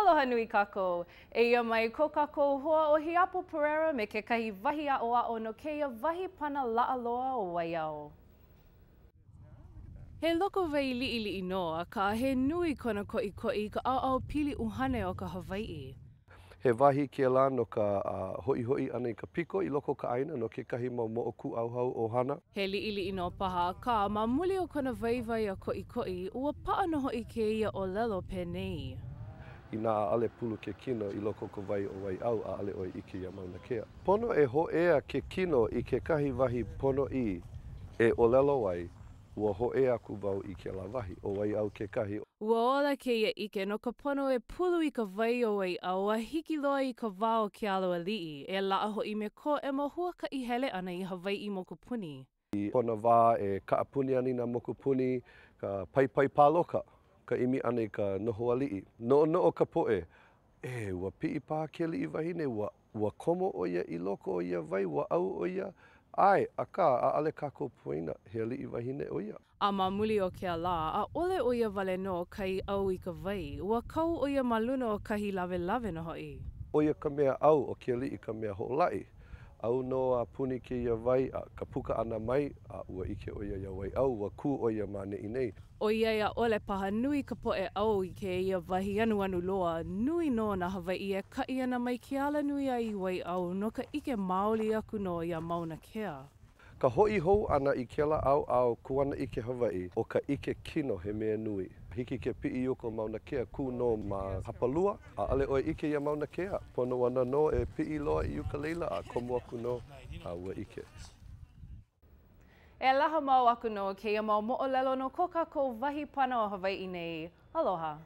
Aloha nui kākou. Eia mai ko kākou hoa ʻo Hiapo Perreira me kekahi wahi aʻoaʻo no kēia wahi pana laʻa loa o Waiau. He loko wai liʻiliʻi nō, akā he nui kona koʻikoʻi i ka ʻaoʻao pili ʻuhane o ka Hawaiʻi. He wahi kēlā no ka hoʻihoʻi ʻana i ka piko i loko o ka ʻāina no kekahi mau moʻokūʻauhau ʻohana. He liʻiliʻi nō paha, akā, ma muli o kona waiwai a koʻikoʻi, ua paʻa nō hoʻi kēia ʻōlelo penei. Inā ʻaʻole pulu ke kino i loko o ka wai o Waiʻau, ʻaʻole ʻoe ʻike iā Mauna Kea. Pono e hōʻea ke kino i kekahi wahi ponoʻī e ʻōlelo ai, Ua hōʻea aku wau i kēlā wahi, ʻo Waiʻau kekahi. Ua ola kēia ʻike no ka pono e pulu i ka wai o Waiʻau a hiki loa i ka wā o ke alo aliʻi, e laʻa hoʻi me ko Emma huakaʻi hele ʻana i Hawaiʻi mokupuni. I kona wā e kaʻapuni ana i nā mokupuni, ka paipai pāloka, ka ʻimi ʻana i ka noho aliʻi. Noʻonoʻo ka poʻe, ē, ua piʻi paha ke aliʻi wahine, ua Ua komo ʻo ia i loko o ia wai, ua ʻau ʻo ia, ʻae, akā, ʻaʻole kākou poina, he aliʻi wahine ʻo ia. A ma muli o kēlā, ʻaʻole ʻo ia wale nō kai ʻau i ka wai, ua kau ʻo ia ma luna o kahi lawelawe nō hoʻi. ʻO ia ka mea ʻau, ʻo ke aliʻi ka mea hoʻolaʻi. ʻAu nō a puni kēia wai, a ka puka ʻana mai, a ua ʻike ʻo ia iā Waiʻau, ua kū ʻo ia ma ʻaneʻi nei. ʻOiai ʻaʻole paha nui ka poʻe ʻau i kēia wahi anuanu loa, nui nō nā Hawaiʻi e kaʻi ana mai ke alanui a i Waiʻau no ka ʻike maoli aku nō iā Mauna Kea. Ka hoʻi hou ʻana i kēlā ʻaoʻao kuanaʻike Hawaiʻi, ʻo ka ʻike kino he mea nui. Hiki ke piʻi i uka o Mauna Kea kū nō ma hapalua, ʻaʻole ʻoe ʻike iā Mauna Kea. Pono ana nō e piʻi loa i uka laila a komo aku nō a ua ʻike. E laha mau aku nō kēia mau moʻolelo no ko kākou wahi pana o Hawaiʻi nei. Aloha.